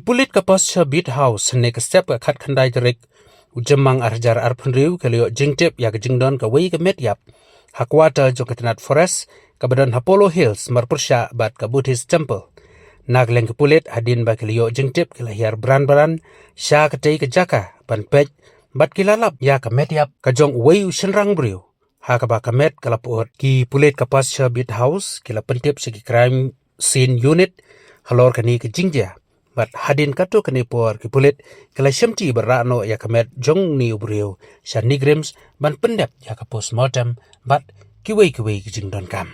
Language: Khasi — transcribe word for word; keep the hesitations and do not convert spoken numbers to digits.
Pulit ka Pasture Beat House, hynne ka step ka khatkhyndai tarik u Jymmang ar hajar arphew hynriew, ki la ïoh jingtip ïa ka jingdon kawei ka met ïap ha quarter jong ka tnat forest kaba don ha Polo Hills, marpyrshah bad ka Buddhist Temple. Na ka liang ki pulit, hadien ba ki la ïoh jingtip, ki la hiar bran bran sha katei ka jaka ban peit, bad ki la lap ïa ka met ïap ka jong uwei u shynrang briew, ha kaba ka met ka la pyut. Ki pulit ka Pasture Beat House ki la pyntip sha ki Crime Scene Unit halor kane ka jingjia, bad hadien katto katne por ki pulit ki la shimti ban rah noh ïa ka met jong une u briew sha NEIGRIHMS ban pyndep ïa ka postmortem bad kiwei kiwei ki jingdonkam.